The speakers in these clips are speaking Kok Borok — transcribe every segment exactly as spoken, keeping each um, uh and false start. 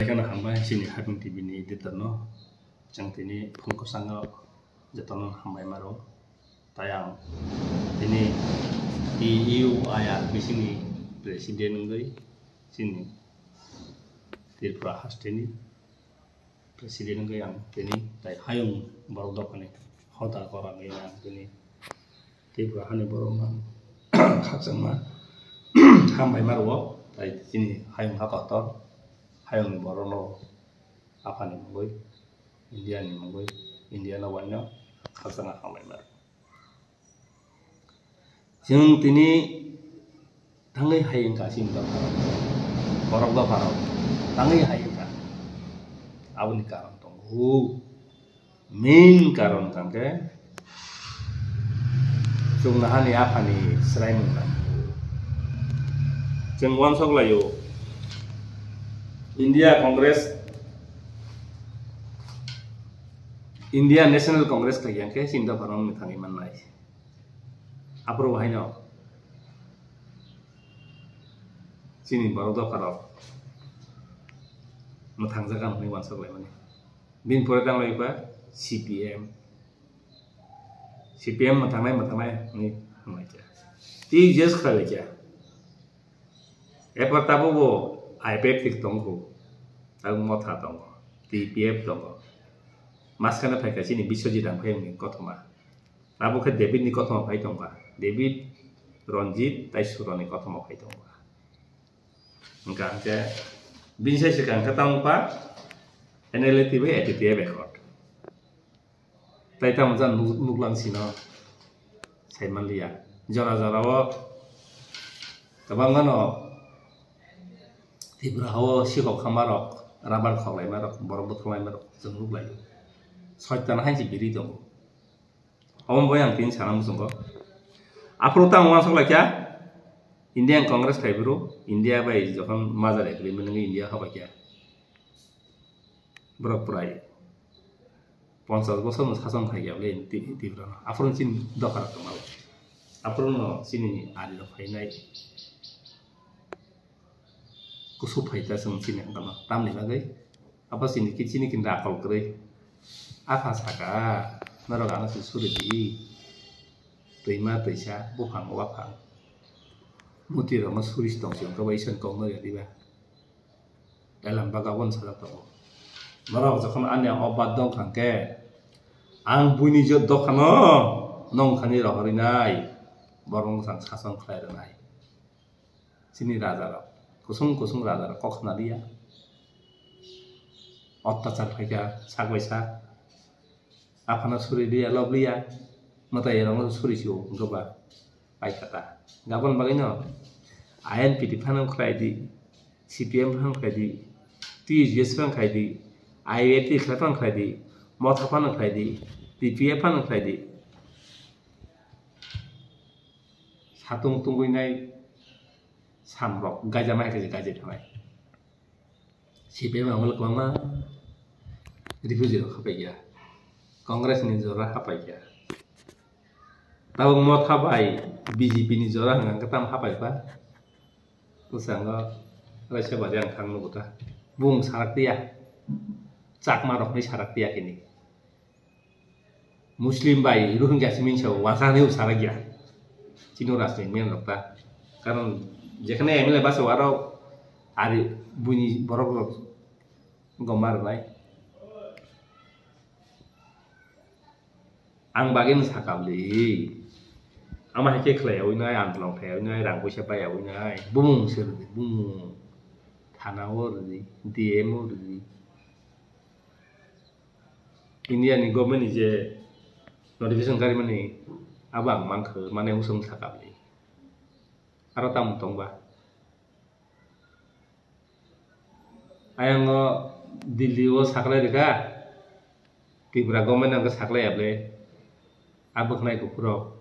Kheno hambai chini Haping T V ni editor no. Chwng tini phung kwchango jotono hambai maro. Tai ang tini T U I R B C ni president wngwi chini Tripura hasteni president wngwi ang tini tai hayung borok dophani hoda gorani ang tini Tripura hani borok no khakchangma hambai maro. Tai chini hayung ha kotor hayung borok no aphani mungwi, India ni mungwi, India no waino khakchangma hambai maro. Chwng tini thangwi hai wngkha chini dopharok, borok dopharok thangwi hai wngkha. Aboni karon tongo, main karon hwnkhe chwng nahani aphani swraimung nang. Chwng uansuk laio, India Congress, India National Congress khlai yang khe chini dopharok wngwi thangwi mannai. Aphuru haino chini borok dopharok mwthangjak ang hwnwi uansuk laimani. Bini pore tang lai kha C P M. C P M mwthangnai, mwthangnai hwnwi hwnlai kha. Tei just khlai lai kha. Epar tabuk bo I P F tik tongo, tabuk motha tongo, T P F tongo. Maskano phaikha chini Biswajit Rangphai ni kothoma. Tabuk khe David ni kothoma phai tongkha. David, Ranjit tai Suron ni kothoma phai tongkha. Hwnkha hwnkhe bini sai swkang khe tamo pa N L A T bai A T T F accord. Tai tamo jani nuk-, nuklang sino sai manliya. Jora jora o kwbangma no Tripura hao sikhok khama rok, rabar khoklaima rok, borok bwtharlaima rok chwng nuklaio. Soitan hai se biri tongo. Omo bai ang tini sana muchungo. Aphuru tamo uansuk laikha Indian Congress khai bwrw, India bai jokhon merger agreement wngwi India habaikha. Borok prai ponchas bosorno sason khaikha bwle Ti-, Tiprano. Aphuru chini dopharok tongmao. Aphuru no chini arirok phainai. Kusu phaita chwng chini hwnkhano. Tamni bagwi? Abo chini ki-, chini kinda akol kwrwi. Apha saka, norok ano se suri di. Twima twisa, buphang waphang. Mutirokno suri se tong si wngkha bai Iswrani kokno ya diba. Elam bagabon sajak tongo. Norok jokhon ani ang o bad dong kha hwnkhe, ang buini je dophano nongkhani rohorwi nai, borok wngkha ang sason khlai rwnai. Chini rajarok, kusung kusung rajarok kok khna liya. Ottachar phaikha sak bai sak. Aphano suri liya, lob liya. Mwtai rokno suri si o, wngkha ba. Paikha ta. Gabon bagwi no I N P T phano khlai di, C P M phano khlai di, T U J S phano khlai di, I F T phano khlai di, Motha phano khlai di, T P F phano khlai di. Satung tungwi nai samrok gaijama hai khe gaijai thanai. C P M ang kwbangma refugee rok hapai ya. Congress ni jora hapai ya. Tabuk Motha bai B J P ni jora hwnka hwnkhe tamo hapai ba. Bwskango raisa bari ang thang nugo ta. Bung sarak tiya. Chakma rok ni sarak tiya kini. Muslim bai Rohingya simi sa wansa ni usara gya. Chino rajni men rok ta. Karon jekhane M L A basa waro ari buini borok rok gomar bai. Ang bagwi no sakabli. Ama hai khe khlai yawi nai, ang tong thai yawi nai, rang puisa pai yawi nai. Bumung se rwdi, bumung. Thana o rwdi, D M o rwdi. India ni government ni je notification kari mani abo ang mankha, mane usung sakabli. Aro tamo tongba. Ayang o Delhi o saklai rikha, Tripura government ang saklai able. Abo khnai kuphuro.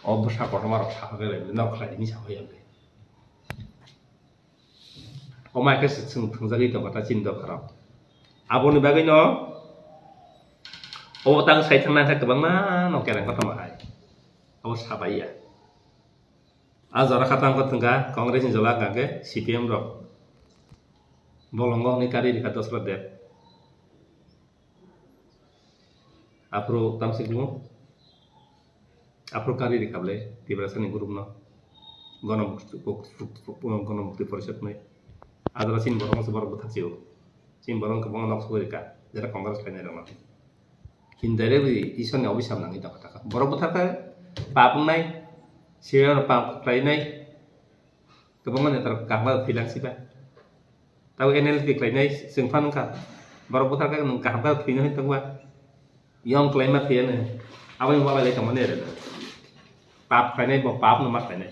O bwsa kotorma rok saklai able, nok khlai ni saklai able. Omo hai khe se chwng thwngjagwi tongo ta chini dopharok. Aboni bagwino obo tang sai thangna khe kwbangma no kereng kothoma hai. Obo sabai ya. A jora kha tang khe thwngkha Congress ni jola hwnkha khe C P M rok. Bolongo hwnwi kari rikha Dosra Deb. Aphuru tamsik mo. Aphuru kari rikha ble Tiprasani group no. Gonomukti, Gonomukti Porishad hwnwi. Adara chini borok se borok bwthak chio. Chini borok kwbangma nok sogwi rikha. Jera Congress khlainai rokno. Indirect ri Iswrani obisap nangwi tongkha takha. Borok bwthakhe pap wngnai, sirano pap khlainai, kwbangma neta rok kaham khe thwilang siba. Tabo N L P khlainai chwng phano wngkha. Borok bwthakhe nwng kaham khe thwino hin tongba. Yong khlaima thwiyano. Aboni walai lai tongmani ere. Pap khlainai bo pap no ma khlainai.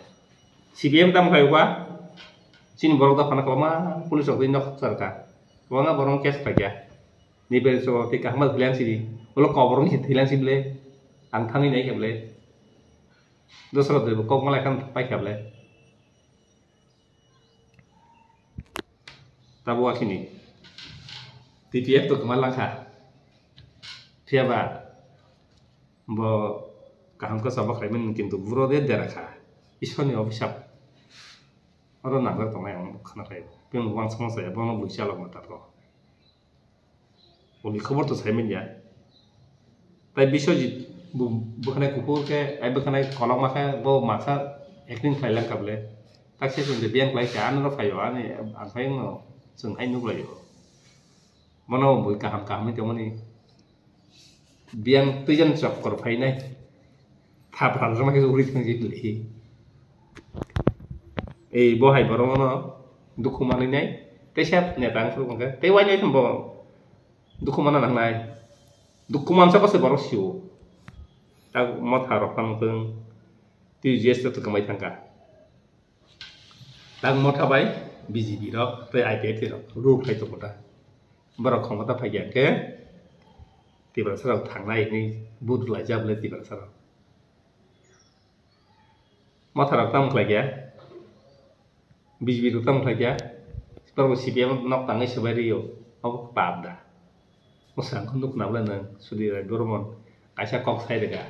C P M tam khlai ba. Chini borok dophano kwbangma police rok twi nok sarkha. Kwbangma borok case khlaikha. Ni bel so tei kaham khe thwilang sidi. Ulo kobor wngsi thwilang si ble. Ang thangwi nai khe ble. Dosra doi bo kok malai khan pai kha ble. Tabo asini. T P F to kwma langkha. Phiya ba bo kaham khe sabo khlai mani kintu buro de dera kha. Iswrani obisap. Oro nangkhe tongnai ang khna khlai. Bini uansukma saya bono buisa lok ma tako. Uni khobor to sai manya. Tai Biswajit bo bwkhanai kuphur khe, ai bwkhanai kolokma khe bo makha acting khlai lang kha ble. Tak se chwng de biyang khlai kha, ano rw phaio, ani ang phai wngno chwng hai nuk laio. Bono bui kaham kaham wngwi tongmani. Biyang twijan chokor phainai. Thap rajak ma khe uri thang jik lihi. Ei bo hai borok no dukhu manwi nai. Tei sep neta ang phuru khe. Tei wainai bo dukhu mana nangnai. Dukhu mansa ko se borok sio. Tak motha rok phang thung. T J S to kwmai thangkha. Tak motha bai B J P rok tei I P F T rok ruk khai tongo ta. Borok khomota phai khe Tiprasa rok thangnai hinwi vote rwlaijak ble Tiprasa rok. Motha rok tamo khlai khe? B J P rok tamo khlai khe? Borok C P M nok tangwi swbai rw-o. Obo pap da. Mwsang khe nuk nabla nwng Sudhir Rai Burman kaisa kok sai rwkha.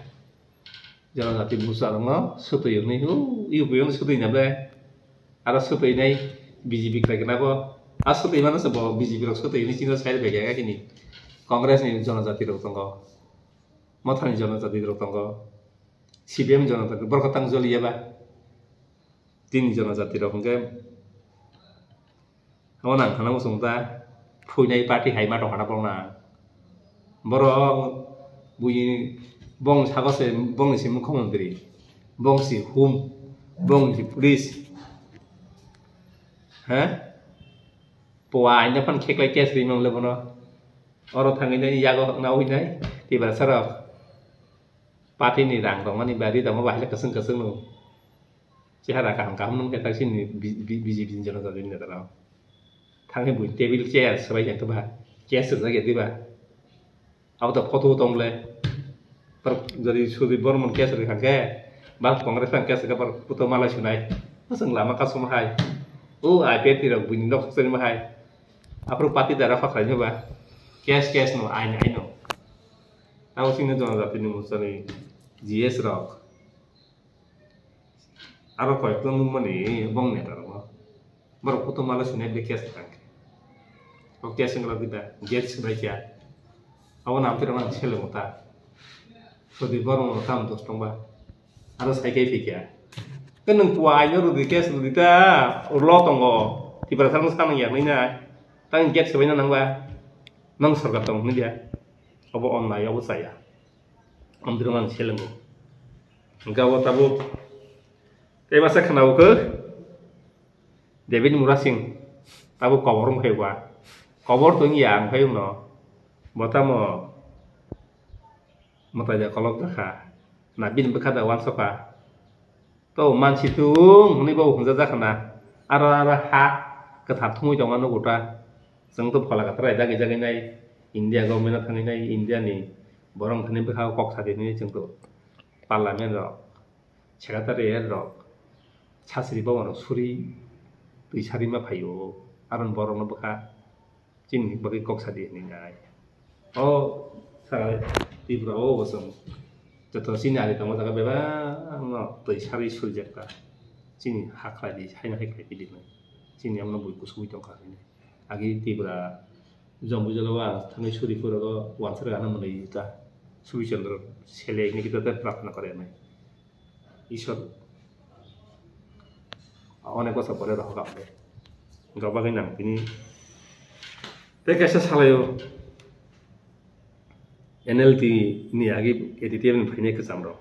Jonojati bwsa rokno swtwi hwnwi, u, U P O no swtwi na ble. Aro swtwi nai B J P khlai khe nabo. A swtwi mano se bo B J P rok swtwi hwnwi chini sai rwkha khe kini. Congress ni jonojati rok tongo. Mothani jonojati rok tongo. C P M jonojati borok tang joliya ba. Tini jonojati rok hwnkhe Omo nang thangna muchung ta, phuinai party hai ma tongkha na borok na. Borok buini bong sago se bongni se mukhyamantri, bong si hum, bong si police. He? Puwa aina phan kheklai case ri mangle bono. Oro thangwi nai yago na ui nai, Tiprasa rok. Party ni rang tongmani ba ri tongma bahai le kwchwng kwchwng no. Chehara kaham kaham nung khe tak sini B-, B-, B J P ni jonojati ni neta rok. Thangwi bui table chair swbai khe ba case rwjak ya diba. Abo to photo tong le. Par jodi Sudhir Burman case rwkha khe ba Congress ang case rwkha par photo malai sunai. Aswng lama kasuma hai. O I P F T rok buini nok sani ma hai. Aphuru party dara khakhlai ba. Case case no ain ain no. Tamo sini jonojati ni musani G S rok. Aro koyekta nukmani bong neta rokno. Borok photo mala sinai ble case tang khe. O case wngla gita gate swbai kha. Abo nam twi rokno ang seleng ta. Sudi borok no tam dos tongba. Aro sai kai phi kha. Ke nwng puwa aino rudi case rudi ta. Urlo tongo. Tiprasa rok sanang yak nai na. Tang gate swbai na nangba. Nang sorkar tong hwnwi dia. Obo onnai, obo chaya. Amtwrwng ang selengo. Hwnkhe abo tabuk tei masa khwnago khe David Murasing tabuk kobor wngphai ba. Kobor to wngya ang phai wngno. Bo tamo mwtai da kolok jakha. Na bini bwkha da uansukha. To mansi tung hwnwi bo hwnjajak khna. Aro, aro ha kwthar thumwi tongma nugo ta. Chwng to phola kwthar bai dagi jagwi nai India government o thangwi nai India ni borok thani bwkha o kok sadi hwnwi chwng to parliament rok, secretariat rok, sasri bhaban rok suri twi sari ma phaio. Aro borok no bwkha chini bagwi kok sadi hwnwi nai. O saka Tripura o bo chwng joto chini ari tongma jaga bebak no twi sarwi surijak ta. Chini hakhlai di, haino hai khlai pili hwnwi. Chini amno bui kusugwi tongkha hwnwi. Agi Tripura, Jambu jala o ang thangwi Suripur o wansar gana mwnwi ta. Subi Chandra sele hini kita ta prarthana kore nai. Ishwar onek bosor pore rohok apne. Gabagwi nang tini. Te kaisa salayo N L T ni agi A D T F ni phainai kwcham rok.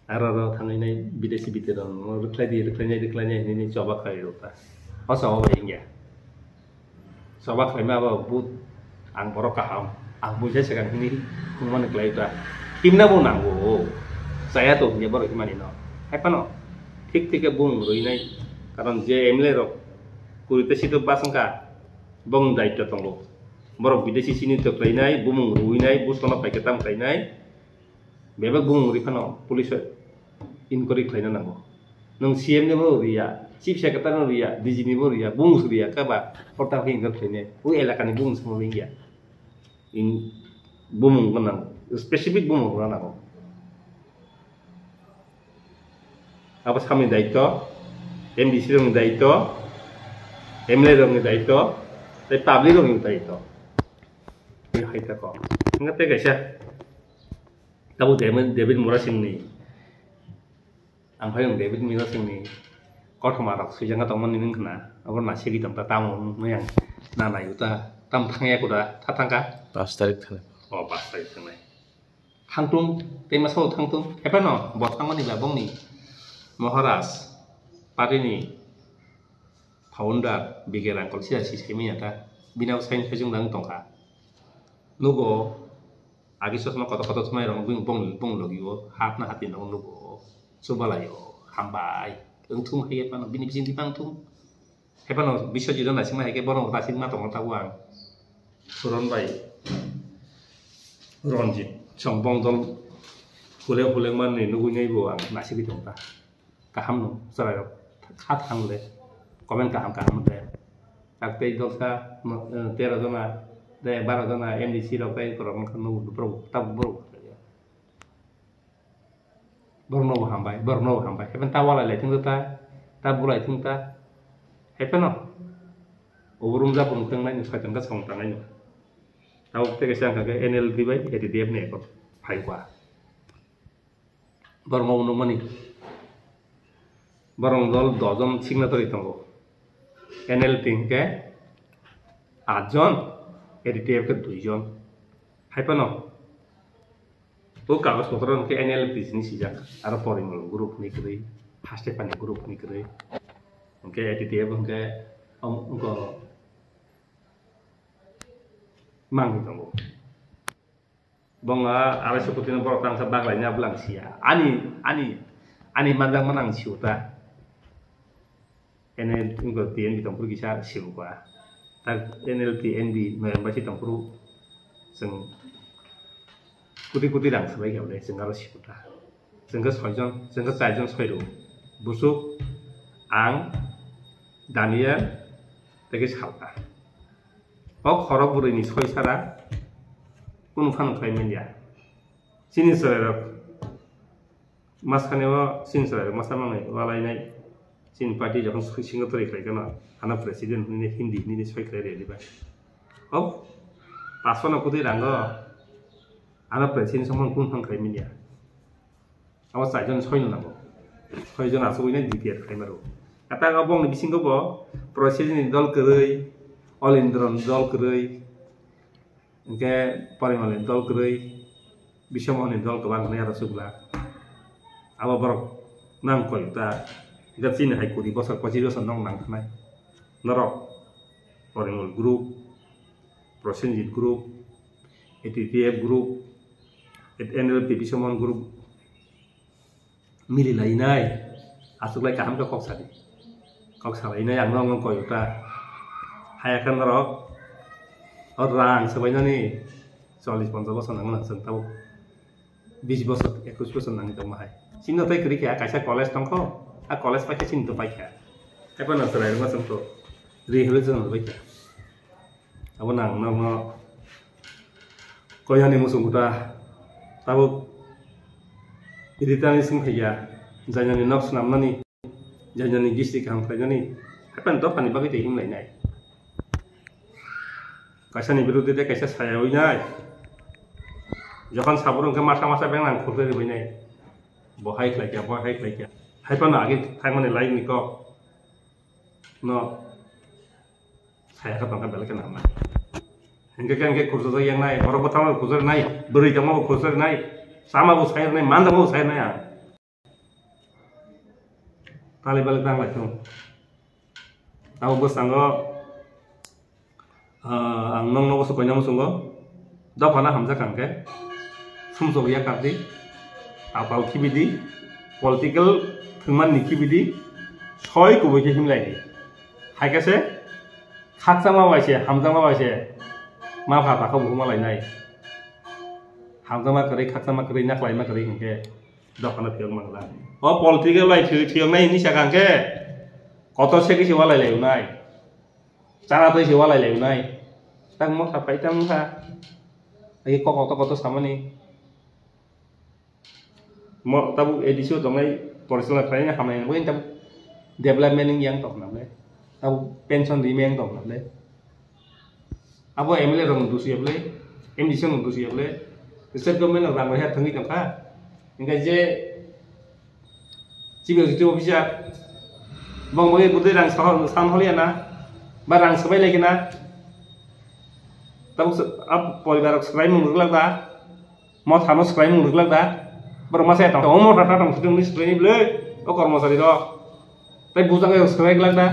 Aro aro thangwi nai bidesi bidesi rok no rwkhlai di, rwkhlai nai, rwkhlai nai hinwi choba khlai rw ta. O choba bai wngya. Choba khlaima abo but ang borok kaham. Ang buisai swkang hinwi wngmani khlai ta. Himna bo nango. Chaya to hinwi borok himani no. Hai phano thik thik khe bung rwi nai. Karon je M L A rok kuri ta sito bas wngkha. Bong daityo tongo. Borok bidesi sini to khlai nai, bumung rwi nai, busono pai khe tam khlai nai. Bebak bumung rwi phano police o inquiry khlaina nango. Nwng C M ni bo riya, Chief Secretary no riya, D G ni bo riya, bumung se riya, kaba porta khe inquiry khlainai. O elaka ni bumung se bo wngya. In bumung gwnang, specific bumung rwna nango. Abo samni daityo, M D C rokni daityo, M L A rokni daityo, tei public rokni daityo. Tei hai tako. Wngkha tei kaisa. Tabuk David, David Murasingni, ang phai wng David Murasingni kothoma rok swijak tongmani wngkha na, abo na segwi tongkha tamo wngmani ang na naiyo ta, tam thangya kuda, tha thangkha? Pas tarik thangnai. O, pas tarik thangnai. Thangtung, tei masa o thangtung, hephano bo thangmani ba bongni Maharaj party ni founder Bigel uncle sida si saimanya ta, bini abo saini saichung dang tongkha. Nugo, agi sosma kotor kotor thumai rok bini bong bong logi o hapna hati no nugo, chubalaio, hambai, wngthung hai phano bini bising di bang thung. Hephano Biswajit no naisingma hai khe bono naisingma tongo tabuk ang. Suron bai Ranjit song bong dol hule hule manni nugui nai bo ang naisigwi tong ta. Kaham no chwrai rok kha thang le comment kaham kaham de. Tak tei dol sa no, eh, tero jona de baro jona M D C rok tei korok wngkha nugo borok tabuk borok. Borokno bo hambai, borokno bo hambai. Hepen ta walai lai thung ta, ta bulai thung ta. Hepeno. Obo room ja phung thang nai, saitan ka song tangnai no. Tabuk tei kaisa wngkha khe N L D bai A D D F ni ekot phai kha. Borokno bo nukmani. Borok dol dojon signatory tongo. N L D hwnkhe atjon, A D D F khe duijon. Haiphano o kagoj potro hwnkhe N L D ni swijak, aro Porimol group ni kwrwi, Hastepani group ni kwrwi. Hwnkhe A D D F hwnkhe, om, wngkha mangwi tongo. Bongha arai sukutino borok tangsa baglaini abwlang siya. Ani, ani, ani manjakmano ang siyo ta. N L T, N P tongphuru kisa siyo kha. Tak N L T, N P, November si tongphuru chwng kuti kuti rang swbai kha le chwng aro siyo ta. Chwng khe soijon, chwng khe charjon soiro. Busuk, ang, Daniel, tei khe Salka. O khorok bwrwini soi sara kunu phano khlai manya. Chini chwrairok maskani o chini chwrairok masa manwi walainai. Chini party jokhon swi-, singo twi khlai kheno ano president hinwi Hindi hinwi soi khlai rwdi bai. O paso no kwtwi rango ano president samung kunu phano khlai manya. Abo chaijon soino nango. Soijon achugwino D P R khlaima rwo. Kata abo bongni bisingo bo Prosejni dol kwrwi, Olindroni dol kwrwi, hwnkhe Porimalni dol kwrwi, Biswamoni dol kwbang hwnwi aro chukla. Abo borok nang koi ta, hwnkhe chini hai kuri bosor, pochis bosor nok nang thanai. Norok Porimal group, Prosenjit group, A T T F group, N L P Biswamon group, mili lainai, achuklai kaham khe kok sadi. Kok salainai ang nokno koi ta. Haya khe norok o rang swbainani chollish ponchash bosor nangmano chwng tabuk. Bis bosor, ekwis bosor nangwi tongma hai. Chini tei kwrwi khe kaisa college tongkho, a college paikhe chini to paikha. Haikhe no chwrai rwma chwng to ri hwnwi chwng rwbaikha. Abo nang nokno koyani muchung kuta tabuk ritani swng phaiya, jainani nok swnamnani, jainani gisti kaham khlainani, haphano dophani bagwi tei himlainai. Kaisa ni biruddhe de kaisa saya oi nai. Jokhon sabur wngkhe masa masa beng nang khurjari bai nai. Bo hai khlai kya, bo hai khlai kya. Hai phano age thangmani lain ni kok. No. Saya kha tongkha belai khe nang nai. Hingke khe hingke khurjajak yang nai. Borok bo thangma khurjari nai. Bwrwi tongma bo khurjari nai. Sama bo sai nai. Manda bo sai nai ang. Tali balik tang lai thung. Tabo bwskango, ah, ang nong nogo se koina muchungo. Dophano hamjak ang khe. Sumsok ya kardi. Apal khibidi. Political thwngman ni khibidi. Soi kubui khe himlai di. Hai khe se khakchangma bai se, hamjakma bai se. Ma pha pha khe buhuma lai nai. Hamjakma kwrwi, khakchangma kwrwi, naklaima kwrwi hinkhe. Dophano phiyok mangla. O political bai thwi-, thwiyoknai hinwi sakha hwnkhe, kotor se khe se walai laiyoknai. Chana twi se walai laiyoknai. Tak motha phai tang wngkha. Ai kok kotor kotor samani. Mo tabuk A D C o tongnai porichalona khlaina hamnai, bo tabuk development wng yang tong nang le. Tabuk pension rima yang tong nang le. Abo M L A rok no dusu ya bwle, M D C rok no dusu ya bwle, state government rok rang rwya thangwi tongkha. Hingkhe je chief executive officer bong bai budai rang san hol ya na, ba rang swbai lai khe na, tabuk se-, a poribar rok swbai mung rwglak da, mothano swbai mung rwglak da, borok masa ya tong, omo tata tong sitwng ni swbai ni bwle, o kormosari rok, tai bujang rok swbai glak da.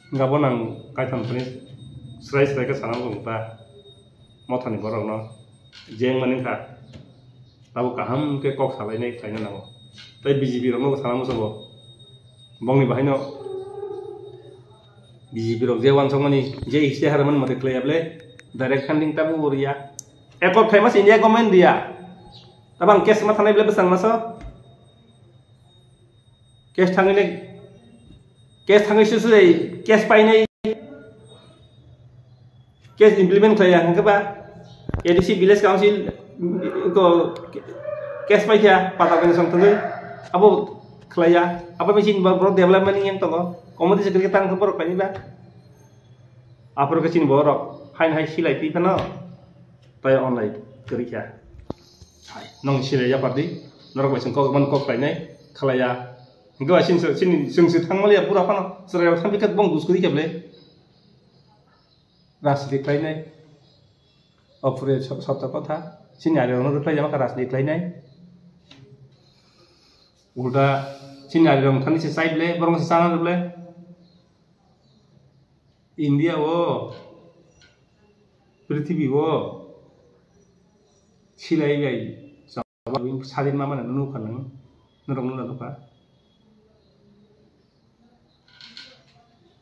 Hingkha bo nang kaitham thani srai srai khe sana muchung ta mothani borokno jeng mani kha. Tabuk kaham khe kok salainai khlaina nango. Tai B J P rokno bo sana muchungo. Bongni bahaino B J P rok je uansukmani, je istiharmani mote khlaiya bwle, direct funding tabuk bo riya. Accord khaima se India government riya. Tabang case ma thanai bwle bwsang maso. Case thangwi nai, case thangwi se se case painai, case implement khlaiya hwnkhe ba A D C village council ko case paikha patal kani song thangwi abo khlaiya, abo machine ba borok development yang tongo, committee secretary tang borok khlaiba, aphuru khe chini borok haino hai silai twi phano. Tai onlai kwrwi kha. Hai, nong sini yapar di. Norok bai chwng kok man kok khlainai, khlaiya. Hingke bai chwng se, chini chwng se thangmaliya pura phano. Chwrai rok thangpi khe bong dus kwrwi khe ble. Rajniti khlainai. Ophure so-, sotto kotha. Chini ari rok no rwkhlai jama kha rajniti khlainai. Ulta chini ari rok thani se chai ble, borok se chana ble. India o, prithibi o silai bai sadin ma mane nukha nang, norok nuna nukha.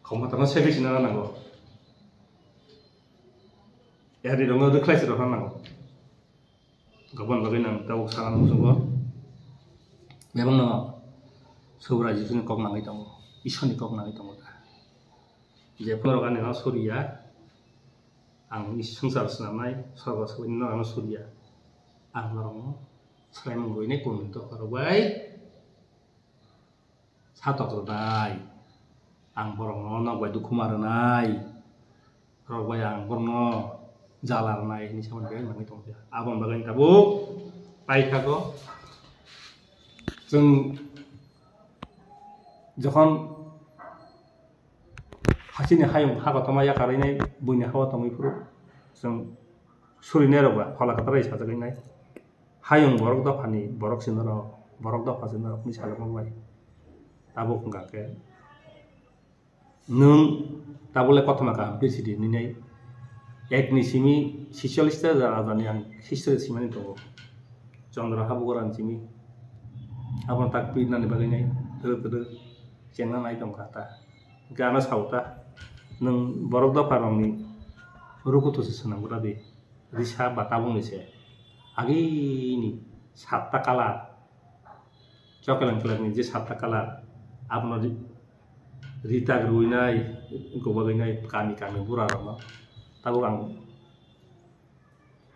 Khomotano sebi sinana nango. Eri rongo rwkhlai se rokna nango. Gabon bagwi nang tabuk sana muchungo. Bebakno Subrai Jisuni kok nangwi tongo, Iswrni kok nangwi tongo ta. Je phunukgo ani no suriya, ang is-, swngchar swnamnai, sorgo swbaini no ano suriya. Ang norokno swlaimung rwinai kunui dophar rok bai. Satok rwnai, ang borokno nok bai dukhu ma rwnai, rok bai ang borokno jala rwnai hinwi samani bagwi nangwi tongkha. Aboni bagwi tabuk paithago chwng jokhon hasini hayung ha kotorma yakarwi nai buini ha-o tongwi phuru chwng surinai rok ba phola kwthar bai sajagwi nai. Hayung borok dophani borok se norok, borok dopha se norok hinwi salokma bai. Tabuk wngkha khe nwng tabukle kothoma kaham president hinwi nai. Ekni simi secholish ta raja ni ang history simani tongo. Chandra Habugra ni simi. Abono tak pirnani bagwi nai twrwk twrwk chengna nai tongkha ta. Hwnkhe ano sao ta, nwng borok dopha rokni rukutu se swnam gra di. Risa ba tabukni se agini satta colour, chokeleng kelengni je satta colour, abono ri-, ritak rwinai, gobagwinai kami kami burarokno. Tabuk ang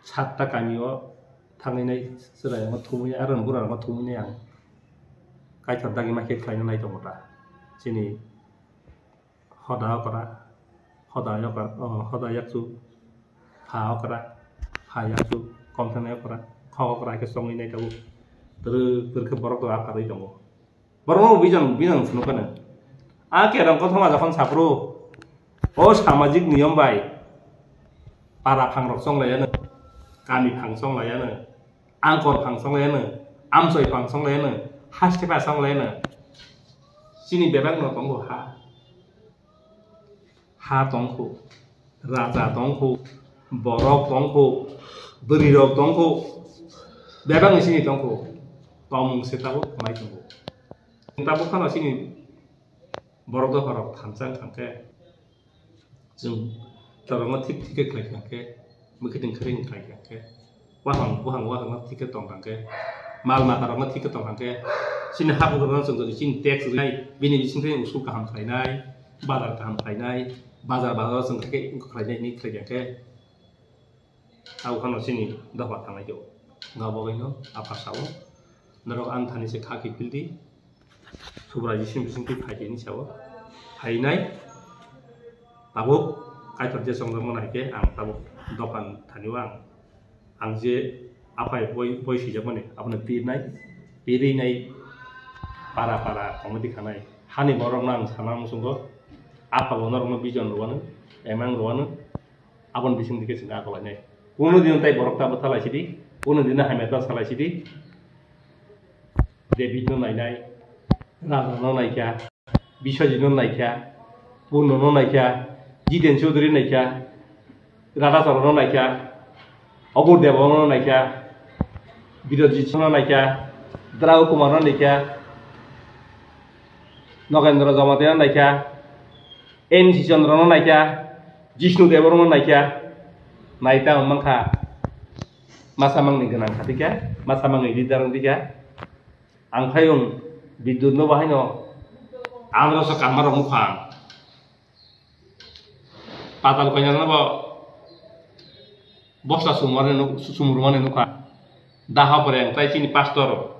satta kamio thangwinai chwrairokno thumwi, aro burarokno thumwinai ang kaitor dagi ma khe khlaina nai tongo ta. Chini hoda okra, Hoda yakra, oh, hoda yakchu, pha okra, pha yakchu, komthang yakra, kha okra hai khe chongwi nai tabuk. Twrwk twrwk khe borok do aphar wi tongo. Borok no bijang, bijang phunuk khe no. A kerong kothoma jokhon saphuru, o samajik niyom bai para phangrok chonglaiya no, kami phang chonglaiya no, angkor phang chonglaiya no, amchoi phang chonglaiya no, haste pha chonglaiya no. Chini bebak no tongo ha. Ha tongkhu, raja tongkhu, borok tongkhu, bwrwirok tongkhu, bebakni sini tongkhu, tongmung se tabuk mai tongo. Tabuk phano chini borok dopharok thansa wng thangkhe, chwng torokno thik thik khe khlai thangkhe, mwkhitwng khring khlai thangkhe, Wahang, wahang, wahang no thik khe tong thang khe, mal mata rok no thik khe tong thang khe, chini habugrok no chwng jodi chini tax rinai, bini bising khe usul kaham khlainai, bazar kaham khlainai, bazar bazar chwng khe khlainai ni khlai khe, abo phano chini dopha thangnai khe, wngkha bagwi no aphar sao, norok ang thani se kha kiphil di. Subrai bising bising twi phai tini sao. Phainai tabuk Kaitor je chongjak mano hai khe ang tabuk dokan thani o ang, ang je aphai boi, boi swijak mani abono pirnai, pirinai para para committee khanai. Hani borok no ang sana muchungo, apha bo norok no vision rw ano, emang rw ano, aboni bising dikhe chwng akolai nai. Kuno din tai borok ta bwtha lai sidi, kuno din hamya ta salai sidi. David no nainai, Raja no naikha, Biswajit no naikha, Purno no naikha, Jiten Chaudhary naikha, Radha Charan no naikha, Agur Debbarma no naikha, Birojit no naikha, Drau Kumar no naikha, Nogendra Jamatia no naikha, N C Chandra no naikha, Jishnu Debbarma no naikha, naita wng mankha, masa mangni gwnang kha tikha, masa mangni leader wng tikha. Ang phai wng Bidyut no bahai no, ang rw sa kama rok nukha ang. Patal kanya no bo bosta sumar no, sumruma no nukha. Daha pore ang tai chini pastor.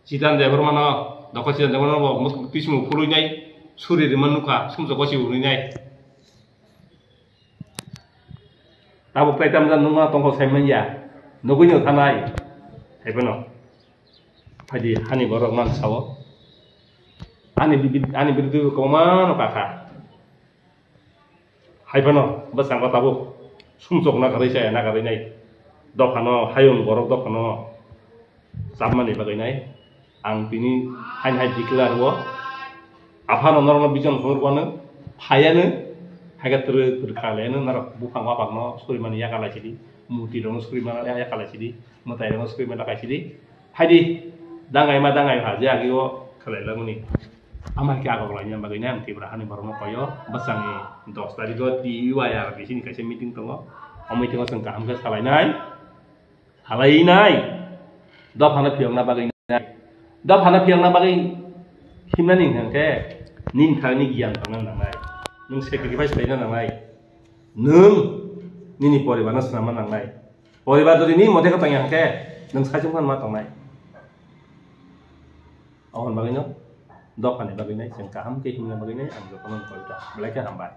Chitan Debbarma no, dokho Chitan Debbarma no bo mus-, pismu phului nai, suri rima nukha, sumjok gosi uni nai. Tabuk tai tamjak nungma tongkho sai manya, nugui no thanai, hai phano. Phaidi hani borok man sao. Ani bi-, ani birudu kwbangma no kakha. Hai phano bwskango tabuk sumsok nakarwi chaya nakarwi nai. Dophano hayung borok dophano chapmani bagwi nai. Ang tini haini hai declare o. Aphano norokno bijong phunuk wano phaiano. Haikhe twrwk twrwk kha laiano norok buphang waphangno surimani yakarlai sidi. Mutirokno surimani yakarlai sidi. Mwtairokno surimani lakai sidi. Phaidi dangai ma dangai ha je agi o khlai lamani. Ama khe agok laina bagwi nai ang Tripura hani borokno koyo bwskango dos tarikh o T Y R B C ni kaisa meeting tongo. O meeting o chwng kaham khe salainai, salainai. Dophano phiyokna bagwi nai. Dophano phiyokna bagwi himnani hwnkhe nini thani giyan tongna nangnai. Nwng sacrifice khlaina nangnai. Nwng nini poribarno swnamna nangnai. Poribar jodi nini mote khe tongya hwnkhe nwng saichung phano ma tongnai. Aboni bagwino dophani bagwi nai chwng kaham khe himna bagwi nai ang jotono koi ta. Belai khe hambai.